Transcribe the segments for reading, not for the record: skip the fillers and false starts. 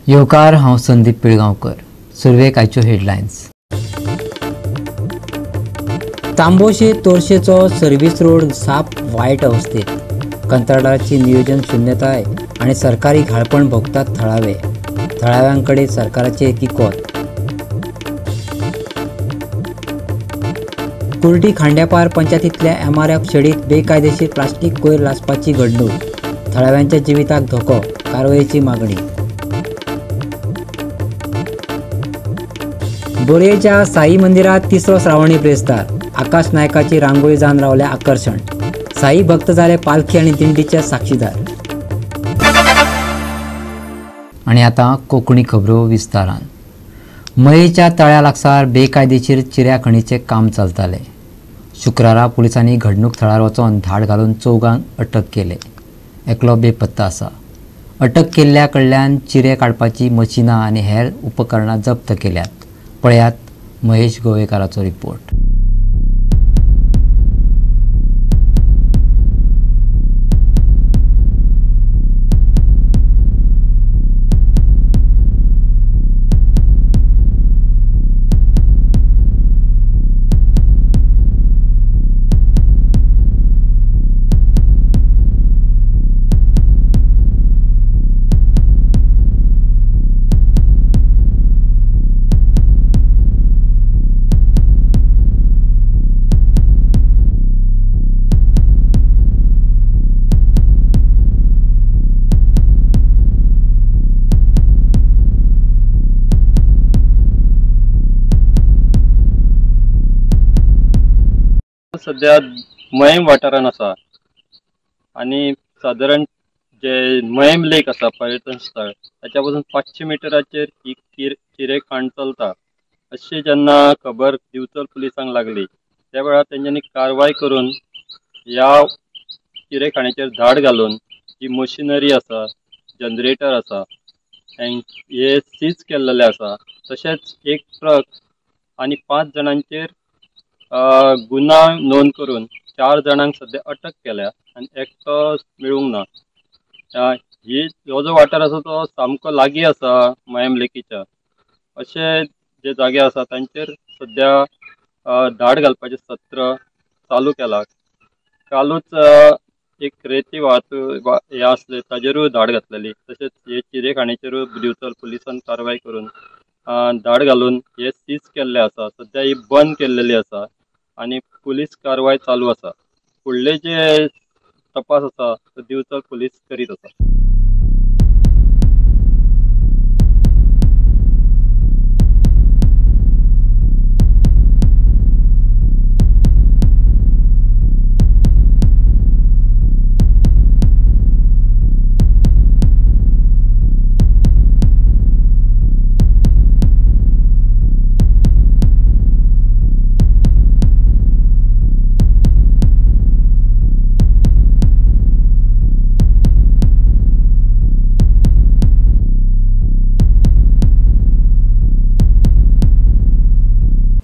येवकार, हांव संदीप पिळगांवकर. सुरवेक आयच्यो हेडलायन्स. तांबोशे तोरशेचो सर्व्हिस रोड साप वायट अवस्थेत. कंत्राटदाराची नियोजन शून्यताय आनी सरकारी घाळपण भोगतात थळावे. थळाव्यांकडे सरकाराचे किकोत. कुर्टी खांड्यापार पंचायतींतल्या एमआरएफ शेडीत बेकायदेशीर प्लास्टीक कोयर लासपाची घडणूक. थळाव्यांच्या जिविताक धोको, कारवायेची मागणी. बोरयेच्या साई मंदिरात तिसरो श्रावणी ब्रेस्तार. आकाश नायकाची रांगोळी जावन रावल्या आकर्षण. साई भक्त जाले पालखी आनी दिंडीचे साक्षीदार. आनी आतां कोंकणी खबरो विस्तारान. मयेच्या तळ्या लागसार बेकायदेशीर चिऱ्या खणीचें काम चलतालें. शुक्रारा पुलिसांनी घडणूक थळार वचून धाड घालून चौगांक अटक केले. एकलो बेपत्ता आसा. अटक केल्ल्या कडल्यान चिरे काडपाची मशिनां आनी हेर उपकरणां जप्त केल्यात. पळयात महेश गोवेकाराचो रिपोर्ट. सध्या मयेम वाठारान आसा आनी सादारण जे मयेम लेक आसा पर्यटन स्थळ ताच्या पासून 500 मिटराचेर ही चिरे खाण चलता अशी जेन्ना खबर दिवचल पुलिसांक लागली त्या वेळार तेंच्यांनी कारवाय करून ह्या चिरे खाणीचेर धाड घालून जी मशिनरी आसा, जनरेटर आसा, हे सीज केल्लेले आसा. तशेंच एक ट्रक आनी 5 जाणांचेर गुन्यांव नोंद करून 4 जाणांक सद्या अटक केल्या आनी एकटो मेळूंक ना. ही हो जो वाठार आसा तो सामको लागीं आसा मयेम लेकीच्या. अशे जे जागे आसा तांचेर सद्या धाड घालपाचें सत्र चालू केलां. कालूच एक रेती वाहतूक हे आसले ताजेरूय धाड घातलेली. तशेंच हे चिरे खाणीचेरूय दिवचल पुलिसान कारवाय करून धाड घालून हे सीज केल्ले आसा. सद्या ही बंद केल्लेली आसा आनी पुलीस कारवाय चालू आसा. फुडले जे तपास आसा तो दिवचल पुलीस करीत आसा.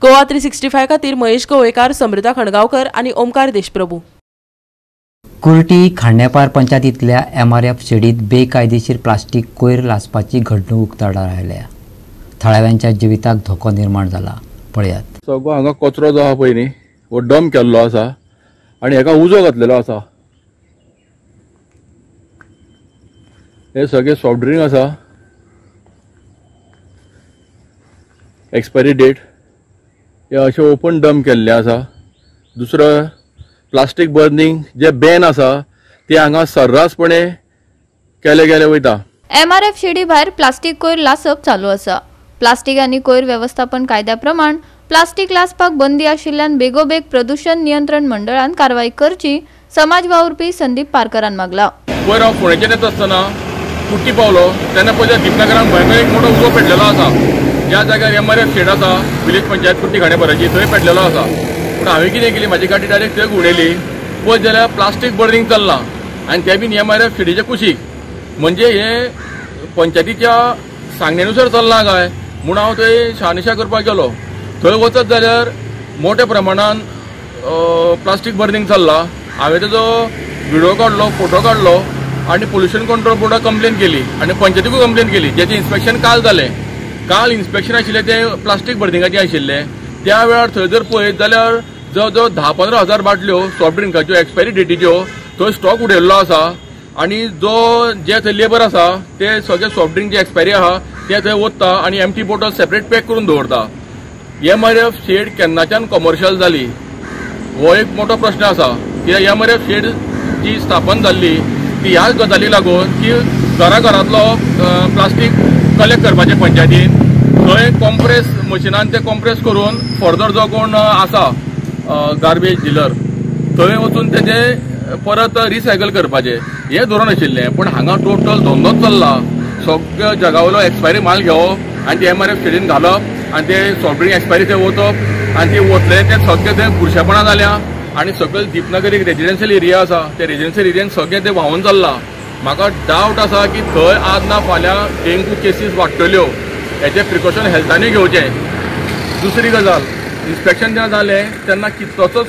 गोवा 365 खातीर महेश गोवेकार, समृता खणगांवकर आनी ओमकार देशप्रभू. कुर्टी खांड्यापार पंचायतींतल्या एमआरएफ शेडीत बेकायदेशीर प्लास्टीक कोयर लासपाची घडणूक उक्ताडार आयल्या. थळाव्यांच्या जिविताक धोको निर्माण जाला. पळयात. सगळो हांगा कचरो जो आहा पळय न्ही हो डंप केल्लो आसा आनी हेका उजो घातलेलो आसा. हे सगळे सॉफ्ट ड्रिंक आसा, एक्सपायरी डेट हे अशें ओपन डंप केल्ले आसा. दुसरो प्लास्टीक बर्निंग जे बॅन आसा ते हांगा सर्रासपणे केले गेले वयता. एमआरएफ शेडी भायर प्लास्टीक कोयर लासप चालू आसा. प्लास्टीक आनी कोयर वेवस्थापन कायद्या प्रमाण प्लास्टीक लासपाक बंदी आशिल्ल्यान बेगोबेग प्रदूषण नियंत्रण मंडळान कारवाय करची, समाज वावुरपी संदीप पारकरान मागला. पयर हांव फोंडेच्यान येता आसतना कुट्टी पावलो तेन्ना पळय दीपनगरान भयंकर एक मोठो उजो पेटलेलो आसा. ज्या जाग्यार एमआरएफ शेड आसा विलेज पंचायत कुट्टी खांडेपाराची थंय पेटलेलो आसा. पूण हांवें कितें केली, म्हाजी गाडी डायरेक्ट थंय घुंवडयली. पळयत जाल्यार प्लास्टीक बर्निंग चल्लां आनी तें बीन एमआरएफ शेडीच्या कुशीक. म्हणजे हे पंचायतीच्या सांगण्यानुसार चल्लां काय म्हूण हांव थंय शहानिशा करपाक गेलो. थंय वचत जाल्यार मोठ्या प्रमाणान प्लास्टीक बर्निंग चल्लां. हांवें तेजो व्हिडियो काडलो, फोटो काडलो आनी पोल्युशन कंट्रोल बोर्डाक कंप्लेन केली आनी पंचायतीकूय कंप्लेन केली. जेचें इन्स्पेक्शन काल जालें, काल इन्स्पेक्शन आशिल्लें तें प्लास्टीक बर्निंगाचें आशिल्लें. त्या वेळार थंय जर पळयत जाल्यार जवळ जवळ 10-15 हजार बाटल्यो सॉफ्ट ड्रिंकाच्यो एक्सपायरी डेटीच्यो थंय स्टॉक उडयल्लो आसा आनी जो जे थंय लेबर आसा ते सगळे सॉफ्ट ड्रिंक जे एक्सपायरी आहा ते थंय वता आनी एम्प्टी बॉटल सेपरेट पॅक करून दवरता. एमआरएफ शेड केन्नाच्यान कॉमर्शियल जाली हो एक मोठो प्रश्न आसा. कित्याक एमआरएफ शेड जी स्थापन जाल्ली ती ह्याच गजाली लागून की घरा घरांतलो प्लास्टीक कलेक्ट करपाचें पंचायतीन, थंय कॉम्प्रेस मशिनान ते कॉम्प्रेस करून फर्दर जो कोण आसा गार्बेज डिलर थंय वचून तेजे परत रिसायकल करपाचें हें धोरण आशिल्लें. पूण हांगा टोटल धंदोच चल्ला, सगळ्या जगावयलो एक्सपायरी माल घेवप आनी ते एमआरएफ शेडीन घालप आनी ते सॉफ्ट ड्रिंक एक्सपायरी थंय वचप आनी ते वतले ते सगळे थंय बुरशेपणां जाल्या आनी सगळे दीपनगर एक रेजिडेन्शियल एरिया आसा, ते रेजिडेन्शियल एरियेन सगळें ते व्हांवून चल्लां. म्हाका डावट आसा की थंय आज ना फाल्यां डेंगू केसीस वाडटल्यो, हेचें प्रिकॉशन हेल्थांनी घेवचें. दुसरी गजाल, इन्स्पेक्शन जेन्ना जालें तेन्ना कितलोसोच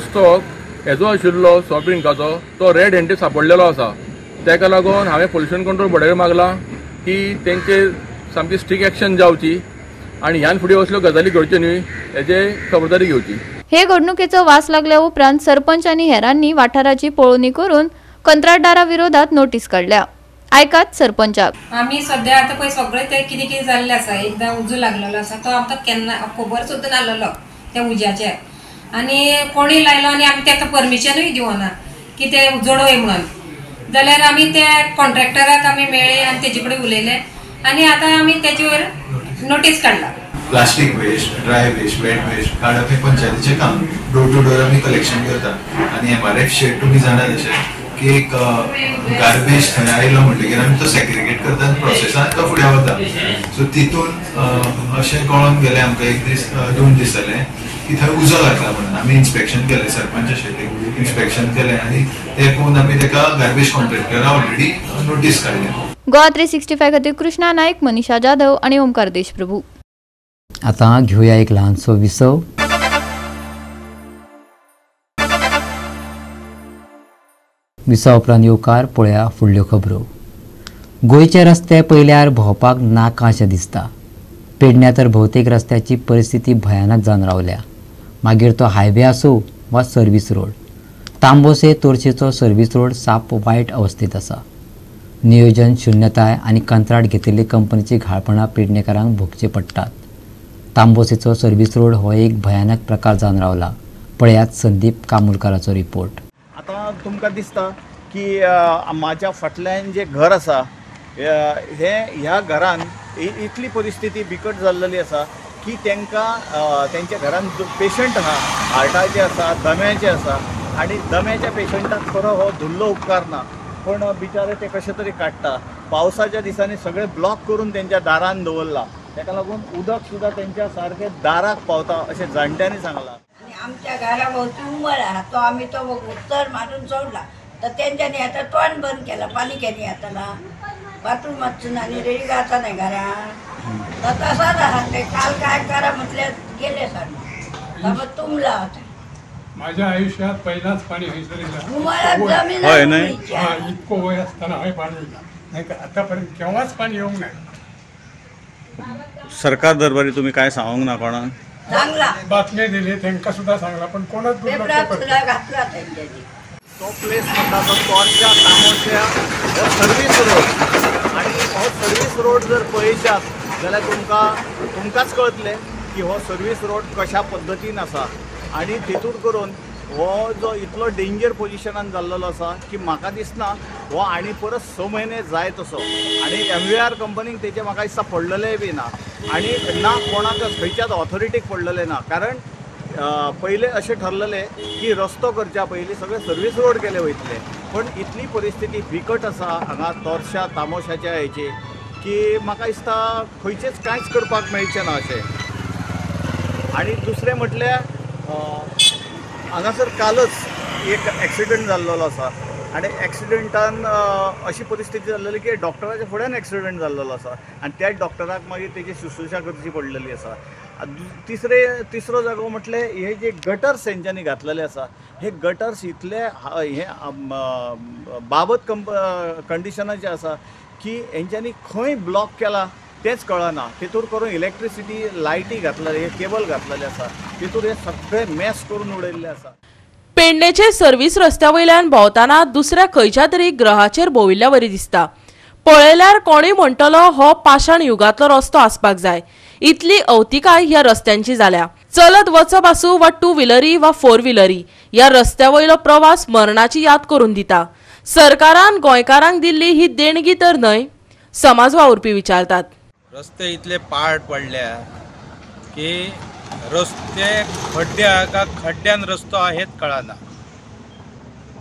स्टॉक हेजो आशिल्लो सॉफ्ट ड्रिंकाचो तो रेड हँडेड सापडलेलो आसा. ताका लागून हांवें पोल्युशन कंट्रोल बोर्डाक मागलां की तेंचे सामकी स्ट्रिक्ट एक्शन जावची आनी ह्यान फुडें असल्यो गजाली घडच्यो न्हय हेजे खबरदारी घेवची. हे घडणुकेचो वास लागल्या उपरांत सरपंच आनी हेरांनी वाठाराची पळोवणी करून कंत्राटदारा विरोधात नोटीस काडल्या. आयकात सरपंचाक. आमी सद्या आतां पळय सगळें ते कितें कितें जाल्लें आसा, एकदां उजो लागलेलो आसा तो आमकां केन्ना खबर सुद्दां नासलेलो त्या उज्याचेर आनी कोणी लायलो आनी आमी ताका परमिशनूय दिवना की ते जडोय म्हणून, जाल्यार आमी त्या कॉन्ट्रॅक्टराक आमी मेळ्ळे आनी तेजे कडेन उलयले आनी आतां आमी तेजेर नोटीस काडला. Plastic waste, dry waste, wet waste काडप हें पंचायतीचें काम. डोर टू डोर आमी कलेक्शन करता आनी एमआरएफ शेड तुमी जाणा तशें की एक गार्बेज थंय आयलो म्हणटकीर आमी तो सेग्रिगेट करता आनी प्रोसेसान तो फुडें वता. सो तितून अशें कळोन गेलें आमकां एक दीस 2 दीस जाले की थंय उजो लागला म्हणून आमी इन्स्पेक्शन केलें, सरपंच आशिल्ले इन्स्पेक्शन केलें आनी तें पळोवन आमी ताका गार्बेज कॉन्ट्रॅक्टरा ऑलरेडी नोटीस काडल्या. गोवा 365 खातीर कृष्णा नायक, मनीषा जाधव आनी ओमकार देशप्रभू. आतां घेवया एक ल्हानसो विसव. विसवा उपरांत येवकार पळया फुडल्यो खबरो. गोंयचे रस्ते पळयल्यार भोंवपाक नाका अशें दिसता. पेडण्या तर भोवतेक रस्त्याची परिस्थिती भयानक जावन रावल्या, मागीर तो हायवे आसूं वा सर्वीस रोड. तांबोसे तोरशेचो सर्वीस रोड साप वायट अवस्थेंत आसा. नियोजन शुन्यताय आनी कंत्राट घेतिल्ले कंपनीची घाळपणां पेडणेकारांक भोगचे पडटात. तांबोसेचो सर्वीस रोड हो एक भयानक प्रकार जावन रावला. पळयात संदीप कामुलकाराचो रिपोर्ट. आतां तुमकां दिसता की म्हाज्या फाटल्यान जें घर आसा हे ह्या घरान इतली परिस्थिती बिकट जाल्लेली आसा की तांकां तेंच्या घरान जो पेशंट आहा हार्टाचे आसा, दम्याचे आसा आनी दम्याच्या पेशंटाक खरो हो धुल्लो उपकारना, पूण बिचारे ते कशे तरी काडटा. पावसाच्या दिसांनी सगळे ब्लॉक करून तेंच्या दारान दवरला, ताका लागून उदक सुद्दां तेंच्या सारकें दाराक पावता अशें जाणट्यांनी सांगलां. आमच्या घरा भोवती उमळ आहा तो आमी तो उत्तर मारून सोडला तर तेंच्यांनी आतां तोंड बंद केला पालिकेनी आतां बाथरूम आनी रेडी जाता नाही घरान तर तसाच आहा ते. काल काय करा म्हटल्यार गेले सर तुंबला होता. माझ्या आयुष्यात पहिलाच पाणी हयसर जमीन इतकं वय असताना हय पाणी नाही तर आतापर्यंत केव्हाच पाणी येऊंक नाही. सरकार दरबारी तुम्ही काय सांगूंक ना कोणाक? सांगला, बातमी दिली तांकां सुद्दां सांगला, पण कोणच घातला तेंच्यांनी. तो प्लेस म्हणटा तो तोरच्या तामोशा हो सर्वीस रोड आनी हो सर्वीस रोड जर पळयशात जाल्यार तुमकांच कळतलें की हो सर्वीस रोड कशा पद्दतीन आसा आनी तितून करून हो जो इतलो डेंजर पोजिशनान जाल्लो आसा की म्हाका दिसना हो आनी परत 6 म्हयने जाय तसो. आनी एमवीआर कंपनीक तेजें म्हाका दिसता पडलेलेंय बी ना आनी ना कोणाकच खंयच्याच ऑथॉरिटीक पडलेलें ना, कारण पयलें अशें ठरलेलें की रस्तो करच्या पयलीं सगळे सर्वीस रोड केले वयतले, पण इतली परिस्थिती बिकट आसा हांगा तोरशा तामोशाच्या हेची की म्हाका दिसता खंयचेच कांयच करपाक मेळचें ना अशें. आनी दुसरें म्हटल्यार हांगासर कालच एक एक्सिडंट जाल्लो आसा. आनी एक्सिडंटान अशी परिस्थिती जाल्लेली की डॉक्टराच्या फुड्यान एक्सिडंट जाल्लेलो आसा आनी त्याच डॉक्टराक मागीर तेजी शुश्रूषा करची पडलेली आसा. तिसरो जागो म्हटलें हे जे गटर्स हेंच्यांनी घातलेले आसा हे गटर्स इतले हे बाबत कंडिशनाचे आसा की हेंच्यांनी खंय ब्लॉक केला तेंच कळना. तेतूर करून इलेक्ट्रिसिटी लायटी घातलेले, हे केबल घातलेले आसा तेतूर हे सगळे मॅस करून उडयल्ले आसा. पेडणेचे सर्व्हिस रस्त्या वयल्यान भोंवतना दुसऱ्या खंयच्या तरी ग्रहाचेर भोंविल्ल्या वरी दिसता. पळयल्यार कोणूय म्हणटलो हो पाशाण युगांतलो रस्तो आसपाक जाय, इतली अवतिकाय ह्या रस्त्यांची जाल्या. चलत वचप आसूं वा टू व्हिलरी वा फोर व्हिलरी, ह्या रस्त्या वयलो प्रवास मरणाची याद करून दिता. सरकारान गोंयकारांक दिल्ली ही देणगी तर न्हय, समाज वावुरपी विचारतात. रस्ते इतले पाड पडल्या की रस्ते खड्ड्या का खड्ड्यान रस्तो हेच कळना.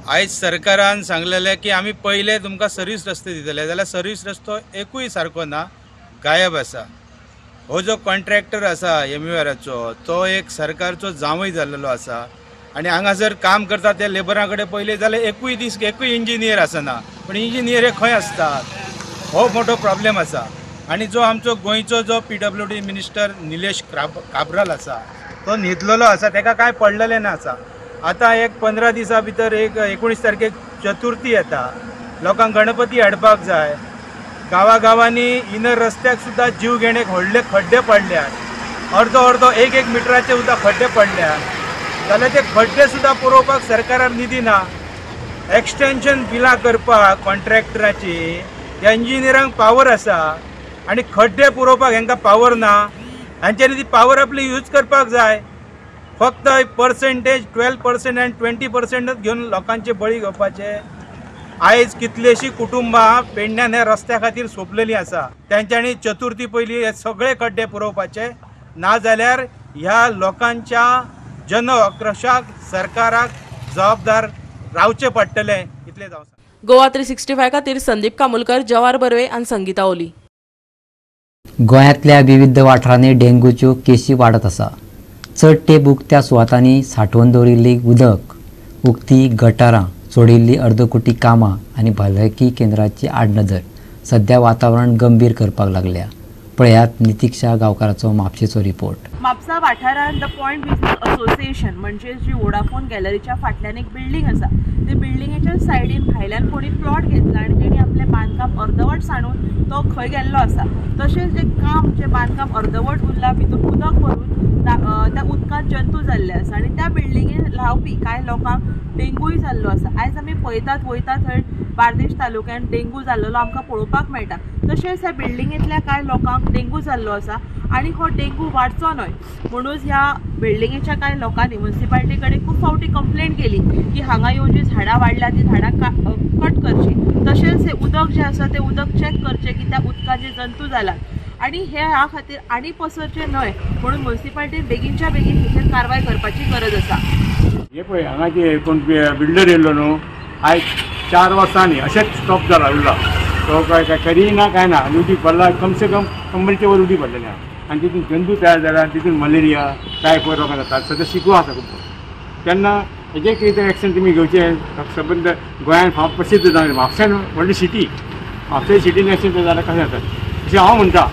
आयज सरकारान सांगलेलें की आमी पयले तुमकां सर्वीस रस्ते दितले, जाल्यार सर्वीस रस्तो एकूय सारको ना, गायब आसा. हो जो कॉन्ट्रॅक्टर आसा एमयूआराचो तो एक सरकारचो जांवय जाल्लेलो आसा आनी हांगासर काम करता त्या लेबरां कडेन पयले जाल्यार एकूय दीस एकूय इंजिनियर आसना, पूण इंजिनियर हे खंय आसतात हो मोठो प्रॉब्लेम आसा. आनी जो आमचो गोंयचो जो PWD minister Nilesh Cabral आसा तो न्हिदलेलो आसा, ताका कांय पडलेलें ना आसा. आतां एक 15 दिसां भितर एक 19 तारखेक चतुर्थी येता, लोकांक गणपती हाडपाक जाय. गांवागांवांनी इनर रस्त्याक सुद्दां जीव घेणे व्हडले खड्डे पडल्यात, अर्दो अर्दो एक एक मिटराचे सुद्दां खड्डे पडल्यात, जाल्यार ते खड्डे सुद्दां पुरोवपाक सरकारान निधी ना. एक्सटेंशन बिलां करपाक कॉन्ट्रॅक्टराची ह्या इंजिनियरांक पावर आसा आनी खड्डे पुरोवपाक हांकां पावर ना. हांच्यांनी ती पावर आपली यूज करपाक जाय. फक्त पर्सेंटेज 12% आनी 20% घेवन लोकांचे बळी घेवपाचे. आयज कितलेशीं कुटुंबां पेडण्यान ह्या रस्त्या खातीर सोंपलेलीं आसा. तेंच्यांनी चतुर्थी पयलीं हे सगळे खड्डे पुरोवपाचे, नाजाल्यार ह्या लोकांच्या जन आक्रोशाक सरकाराक जबाबदार रावचें पडटलें, इतलें जावं. गोवा 365 खातीर संदीप कामुलकर, जवाहर बर्वे आनी संगीता ओली. गोंयांतल्या विविध वाठारांनी डेंग्यूच्यो केशी वाडत आसा. चड तेंप उक्त्या सुवातांनी सांठोवन दवरिल्ली उदक, उक्ती गटारां, सोडिल्ली अर्दकुटी कामां आनी भलायकी केंद्राची आडनदर सध्या वातावरण गंभीर करपाक लागल्या. पळयात नितिक्षा गांवकाराचो म्हापशेचो रिपोर्ट. म्हापसा वाठारांत the point business association म्हणजे जी वोडाफोन गॅलरीच्या फाटल्यान एक बिल्डींग आसा, ते बिल्डिंगेच्या सायडीन भायल्यान कोणी प्लॉट घेतला आनी तेणी आपलें बांदकाम अर्दवट सांडून तो खंय गेल्लो आसा. तशेंच जें काम जें बांदकाम अर्दवट उरलां भितर उदक भरून त्या उदकांत जंतू जाल्ले आसा आनी त्या बिल्डिंगेन रावपी कांय लोकांक डेंगूय जाल्लो आसा. आयज आमी पळयतात वयता थंय बार्देश तालुक्यान डेंगू जाल्लो आमकां पळोवपाक मेळटा. तशेंच ह्या बिल्डिंगेंतल्या कांय लोकांक डेंगू जाल्लो आसा आनी हो डेंगू वाडचो न्हय म्हणून ह्या बिल्डिंगेच्या कांय लोकांनी म्युनिसिपालिटी कडेन खूब फावटी कंप्लेन केली की हांगा येवन जी झाडां वाडल्या ती झाडां कट करची, तशेंच हें उदक जें आसा तें उदक चॅक करचें की त्या उदकाचे जंतू जाल्यात आनी हे ह्या खातीर आनी पसरचें न्हय म्हणून म्युनिसिपालिटीन बेगीनच्या बेगीन हेचेर कारवाय करपाची गरज आसा. हे पळय हांगा जे कोण बिल्डर येयल्लो न्हू आयज 4 वर्सांनी अशेंच स्टॉप जाला उरला, तो काय काय करीना काय ना आनी उदीक भरला, कमसे कम कंबरचे वर उदीक भरलेलें आहा आनी तितून जंतू तयार जाला आनी तितून मलेरिया टायफॉयड रोगां जातात. सद्या शिकू आसा खूब, तेन्ना हेजें कितें तरी एक्शन तुमी घेवचें. सबंद गोंयान फाव प्रसिद्ध जावं, म्हापश्यान व्हडली सिटी, म्हापशे सिटीन एक्शन जाल्यार कशें जाता अशें हांव म्हणटा.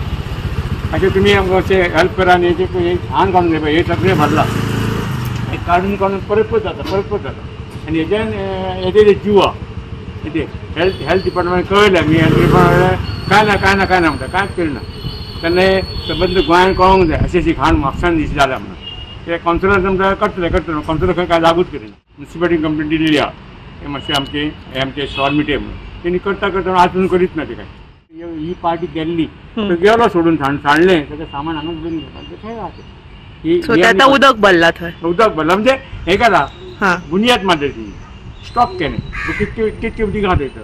अशें तुमी आमकां अशें हेल्प करा आनी हेजें घाण काडून पळय हे सगळें भरलां, हें काडून काडून परत परत जाता, परत परत जाता आनी हेज्यान हेजे जीव आहा. ते हेल्थ डिपार्टमेंट कळयलें आमी, हेल्थ डिपार्टमेंट कांय ना कांय ना कांय ना म्हणटा, कांयच करिना. तेन्ना सबंद गोंयान कळोंक जाय अशी अशी घाण म्हापशान जाल्या म्हणून. ते कावन्सिलर म्हणटा करतले करतले, कावन्सिलर खंय कांय लागूच करिना. म्युनिसिपालिटीन कंप्लेन दिल्ली आहा हे मातशें आमचे हे आमचे शॉर्ट मिटे म्हणून तेणी करता करता आजून करीत ना ते काय. ही पार्टी गेल्ली तो गेलो सोडून सांडलें सगळें सामान हांगा उडोवन घेवपाक. आतां उदक भरलां थंय, उदक भरलां म्हणजे हें केलां बुनियाद मारली ती स्टॉप केलें, कितके कितके उदीक घात येता.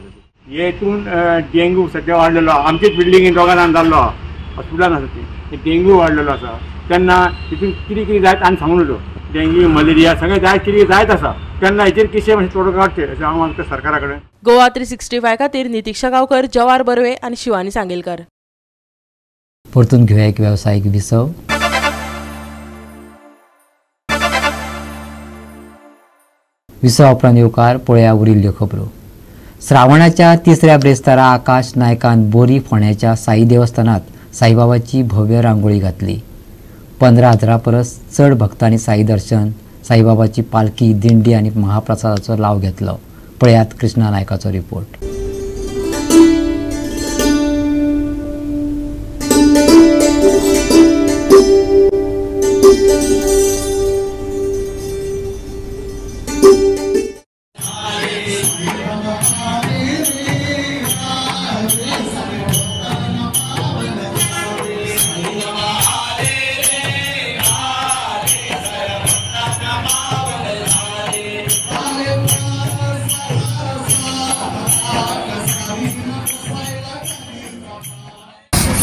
हेतून डेंगू सद्या वाडलेलो आहा, आमचेच बिल्डिंगेन दोगां जाण जाल्लो आहा, हॉस्पिटलान आसा ती डेंगू वाडलेलो आसा. तेन्ना तितून कितें कितें जायत आनी सांगून उरलो डेंग्यू मलेरिया सगळें जायत कितें जायत आसा, तेन्ना हेचेर कितें मातशें तोडगो काडचें अशें हांव मागता सरकारा कडेन. गोवा 365 खातीर नितिक्षा गांवकर, जवाहर बर्वे आनी शिवानी सांगेलकर. परतून घेवया एक वेवसायीक विसव. विसवा उपरांत येवकार पळया उरिल्ल्यो खबरो. श्रावणाच्या तिसऱ्या ब्रेस्तारा आकाश नायकान बोरी फोंड्याच्या साई देवस्थानात साईबाबाची भव्य रांगोळी घातली. 15,000 परस चड भक्तांनी साई दर्शन, साईबाबाची पालखी, दिंडी आनी महाप्रसादाचो लाव घेतलो. पळयात कृष्णा नायकाचो रिपोर्ट.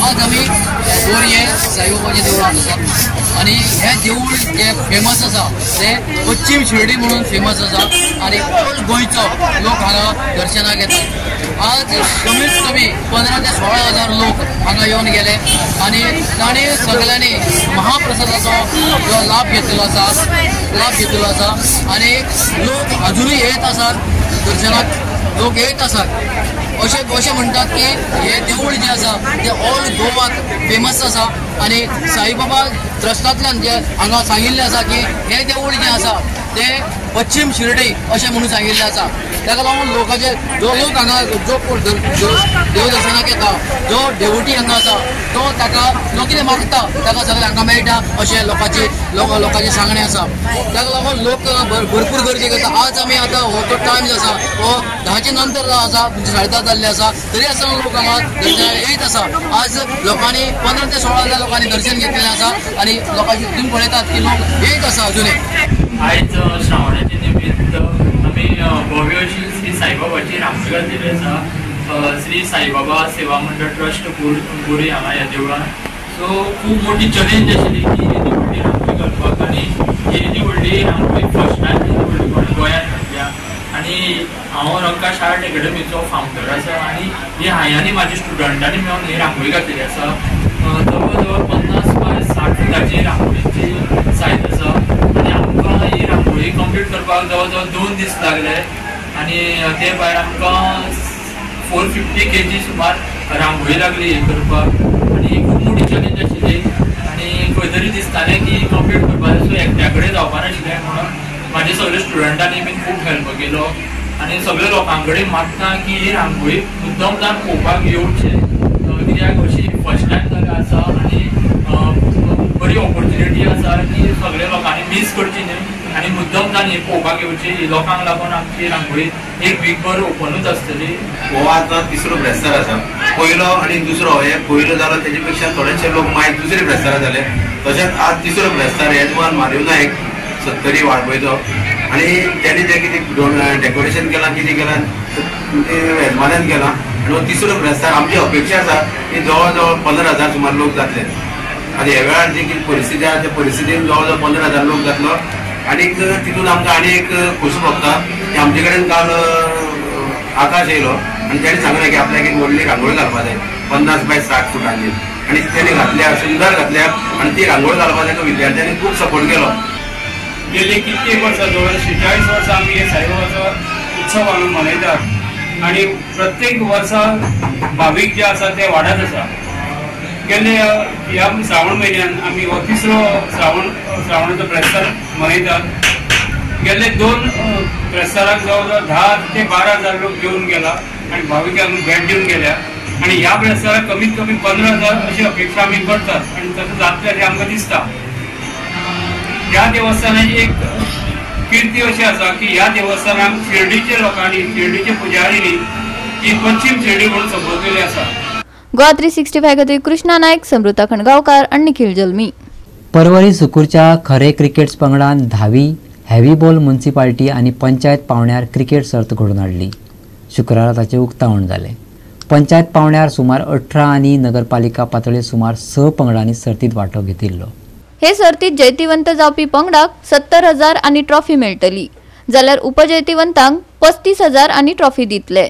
आज आमी बोरये साईबाबाचें देवळान आसा आनी हें देवूळ जें फेमस आसा तें पश्चीम शिर्डी म्हणून फेमस आसा आनी ऑल गोंयचो लोक हांगा दर्शनाक येतात. आज कमीत कमी 15 ते 16 हजार लोक हांगा येवन गेले आनी तांणी सगळ्यांनी महाप्रसादाचो जो लाभ घेतलेलो आसा आनी लोक अजुनूय येत आसात दर्शनाक, लोक येत आसात. अशें अशें म्हणटात की हें देवूळ जें आसा तें ऑल गोवाक फेमस आसा आनी साईबाबा ट्रस्टांतल्यान जें हांगा सांगिल्लें आसा की हें देवूळ जें आसा तें पश्चीम शिर्डी अशें म्हणून सांगिल्लें आसा. ताका लागून लोकांचे जो लोक हांगा जो कोण देवदर्शनाक येता, जो देवटी हांगा आसा तो ताका जो कितें मागता ताका सगळें हांगा मेळटा अशें लोकांचें सांगणें आसा. ताका लागून लोक भरपूर गर्दी करता. आज आमी आतां हो जो टायम जो आसा हो 10च्या नंतर आसा, म्हणजे 10:30 जाल्ले आसा, तरी आसतना लोक हांगा दर्शनाक येत आसा. आज लोकांनी 15 ते 16 हजार लोकांनी दर्शन घेतलेलें आसा आनी लोकांची तुमी पळयतात की लोक येत आसा अजुनूय. आयज श्रावणाचे निमित्त आमी भव्य अशी श्री साईबाबाची रांगोळी घातलेली आसा. श्री साईबाबा सेवा मंडळ ट्रस्ट बोरी हांगा ह्या देवळान. सो खूब मोठी चॅलेंज आशिल्ली की येदी व्हडली रांगोळी घालपाक आनी येदी व्हडली रांगोळी फर्स्ट टायम येदी व्हडली कोणें गोंयांत घातल्या. आनी हांव रकाश आर्ट एकेडमीचो फावंडर आसा आनी ही हांवें आनी म्हाज्या स्टुडंटांनी मेळून ही रांगोळी घातलेली आसा. जवळ जवळ 50 बाय 60 फुटाची रांगोळीची सायज आसा आनी आमकां ही रांगोळी कंप्लीट करपाक जवळ जवळ 2 दीस लागले आनी ते भायर आमकां 450 kg सुमार रांगोळी लागली हे करपाक आनी खूब मोठी चॅलेंज आशिल्ली आनी खंय तरी दिसतालें की कंप्लीट करपाक सो एकट्या कडेन जावपा नाशिल्लें म्हणून म्हाजे सगळे स्टुडंटांनी बीन खूब हेल्प केलो आनी सगळे लोकां कडेन मागता की ही रांगोळी मुद्दम जावन पळोवपाक येवचें, कित्याक अशी फर्स्ट टायम जाल्यार आसा आनी बरी ऑपॉर्च्युनिटी आसा की सगळे लोकांनी मीस करची न्हय आनी मुद्दम जावन ही पळोवपाक येवची. ही लोकांक लागून आमची रांगोळी एक वीकभर ओपनूच आसतली. हो आतां तिसरो ब्रेस्तार आसा. पयलो आनी दुसरो हे पयलो जालो तेजे पेक्षा थोडेशे लोक मागीर दुसरे ब्रेस्तारा जाले. तशेंच आज तिसरो ब्रेस्तार येजमान मारियो नायक 70 वाळपयचो आनी तेणी जें कितें डेकोरेशन केलां कितें केलां तें येजमानान केलां आनी हो तिसरो ब्रेस्तार आमची अपेक्षा आसा की जवळ जवळ 15,000 सुमार लोक जातले आनी ह्या वेळार जी कितें परिस्थिती आसा त्या परिस्थितीन जवळ जवळ 15,000 लोक जातलो. आनी तितून आमकां आनी एक खोशी भोगता की आमचे कडेन काल आकाश येयलो आनी तेणें सांगलें की आपल्याक एक व्हडली रांगोळी घालपा जाय 50 बाय 60 फुटांची आनी तेणें घातल्या, सुंदर घातल्या आनी ती रांगोळी घालपा ताका विद्यार्थ्यांनी खूब सपोर्ट केलो. गेली कित्येक वर्सां, जवळ 46 वर्सां आमी हे साईबाबाचो उत्सव हांगा मनयतात आनी प्रत्येक वर्सा भावीक जे आसा ते वाडत आसा. गेल्ले ह्या श्रावण म्हयन्यान आमी हो तिसरो श्रावणाचो ब्रेस्तार मनयतात. गेल्ले 2 ब्रेस्ताराक जवळ जवळ 10 ते 12 हजार लोक येवन गेला आनी भाविकांक भेट दिवन गेल्या आनी ह्या ब्रेस्ताराक कमीत कमी 15,000 अशी अपेक्षा आमी करतात आनी तशें जातलें अशें आमकां दिसता. ह्या देवस्थानाची एक किर्ती अशी आसा की ह्या देवस्थानाक शिर्डीच्या लोकांनी, शिर्डीच्या पुजारींनी ही पश्चीम शिर्डी म्हणून संबोधलेली आसा. गोवा 365 खातीर कृष्णा नायक, समृता खणगांवकार आनी निखिल जल्मी. परवरी सुकूरच्या खरे क्रिकेट पंगडान 10वी हेवी बॉल म्युनिसिपालिटी आनी पंचायत पावंड्यार क्रिकेट सर्त घडोवन हाडली. शुक्रारा ताचें उक्तावण जालें. पंचायत पावंड्यार सुमार 18 आनी नगरपालिका पातळेर सुमार 6 पंगडांनी सर्तींत वांटो घेतिल्लो. हे सर्तीत जैतिवंत जावपी पंगडाक 70,000 आनी ट्रॉफी मेळटली, जाल्यार उपजैतिवंतांक 35,000 आनी ट्रॉफी दितले.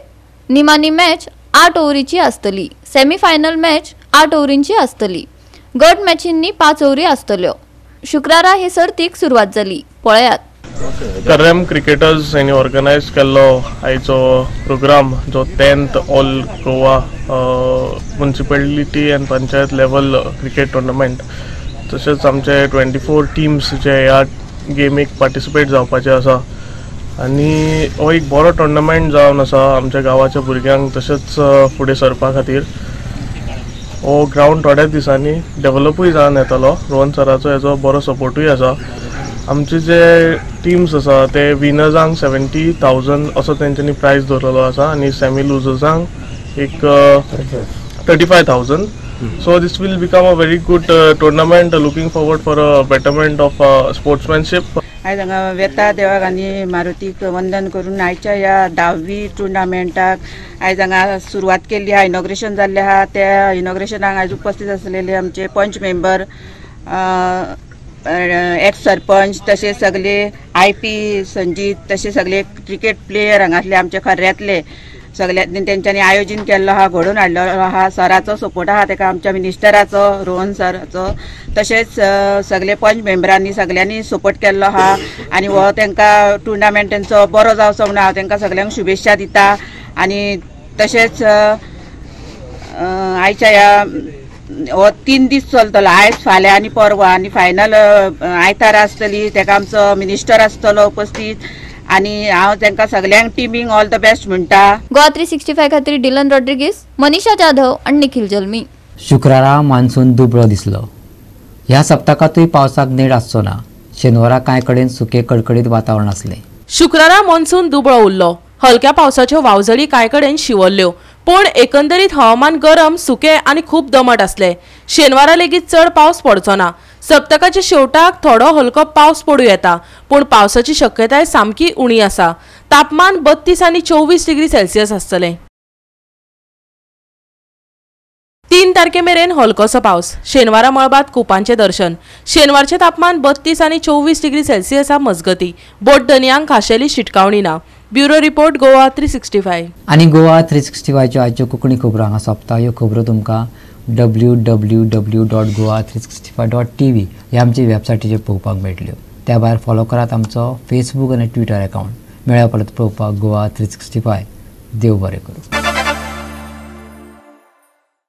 निमाणी मॅच 8 ओव्हरीची आसतली. सेमीफायनल मॅच 8 ओव्हरींची आसतली. गट मॅचींनी 5 ओव्हरी आसतल्यो. शुक्रारा हे सर्तीक सुरवात जाली. पळयात. करेम क्रिकेटर्स हेणी ऑर्गनायज केल्लो आयचो प्रोग्राम जो 10th all Goa municipality and panchayat level cricket tournament. तशेंच आमचे 24 टीम्स जे ह्या गेमीक पार्टिसिपेट जावपाचे आसा आनी हो एक बरो टुर्नामेंट जावन आसा आमच्या गांवाच्या भुरग्यांक तशेंच फुडें सरपा खातीर. हो ग्रावंड थोड्याच दिसांनी डेवलपूय जावन येतलो. रोहन सराचो हेजो बरो सपोर्टूय आसा. आमचे जे टीम्स आसा ते विनर्सांक 70,000 असो तेंच्यांनी प्रायज दवरलेलो आसा आनी सेमी लुजर्सांक एक 35,000. So this will become a very good tournament. Looking forward for a betterment of sportsmanship. आयज हांगा वेता देवाक आनी मारुतीक वंदन करून आयच्या ह्या 10वी टुर्नामेंटाक आयज हांगा सुरवात केल्ली आहा. इनॉग्रेशन जाल्लें आहा. त्या इनॉग्रेशनाक आयज उपस्थित आसलेले आमचे पंच मेंबर, एक्स सरपंच, तशेंच सगळे IP Sanjeet, तशें सगळे क्रिकेट प्लेयर हांगासले आमच्या खर्यांतले सगळ्यांनी तेंच्यांनी आयोजन केल्लो आहा, घडोवन हाडलेलो आहा. सराचो सपोर्ट आहा तेका, आमच्या मिनिस्टराचो रोहन सराचो, तशेंच सगळे पंच मेंबरांनी सगळ्यांनी सपोर्ट केल्लो आहा. आनी हो तेंकां टुर्नामेंट तेंचो बरो जावचो म्हणून हांव तेंकां सगळ्यांक शुभेच्छा दिता. आनी तशेंच आयच्या ह्या हो 3 दीस चलतलो, आयज, फाल्यां आनी परवा, आनी फायनल आयतारा आसतली. तेका आमचो मिनिस्टर आसतलो उपस्थित आनी हांव तांकां सगळ्यांक टिमींक ऑल the best म्हणटा. गोवा 365 खातीर डिलन रॉड्रिगीस, मनीषा जाधव आनी निखिल जल्मी. शुक्रारा मान्सून दुबळो दिसलो. ह्या सप्तकांतूय पावसाक नेट आसचो ना. शेनवारा कांय कडेन सुके कडकडीत वातावरण आसलें. शुक्रारा मान्सून दुबळो उरलो. हलक्या पावसाच्यो वावझडी कांय कडेन शिवरल्यो, पूण एकंदरीत हवामान गरम, सुकें आनी खूब दमट आसलें. शेनवारा लेगीत चड पावस पडचो ना. सप्तकाच्या शेवटाक थोडो हलको पावस पडूं येता, पूण पावसाची शक्यताय सामकी उणी आसा. तापमान 32 आनी 24 डिग्री सेल्सियस आसतलें. 3 तारखे मेरेन हलकोसो पावस. शेनवारा मळबात कुपांचें दर्शन. शेनवारचें तापमान 32 आनी 24 डिग्री सेल्सियसा मजगती. बोट धनयांक खाशेली शिटकावणी ना. Bureau report, Goa 365. आनी गोवा 365च्यो आयच्यो कोंकणी खबरो हांगा सोंपता. ह्यो खबरो तुमकां www.goa365.tv ह्या आमच्या वेबसायटीचेर पळोवपाक मेळटल्यो. त्या भायर फॉलो करात आमचो फेसबूक आनी ट्विटर अकावंट. मेळ्या परत पळोवपाक गोवा 365. देव बरें करूं.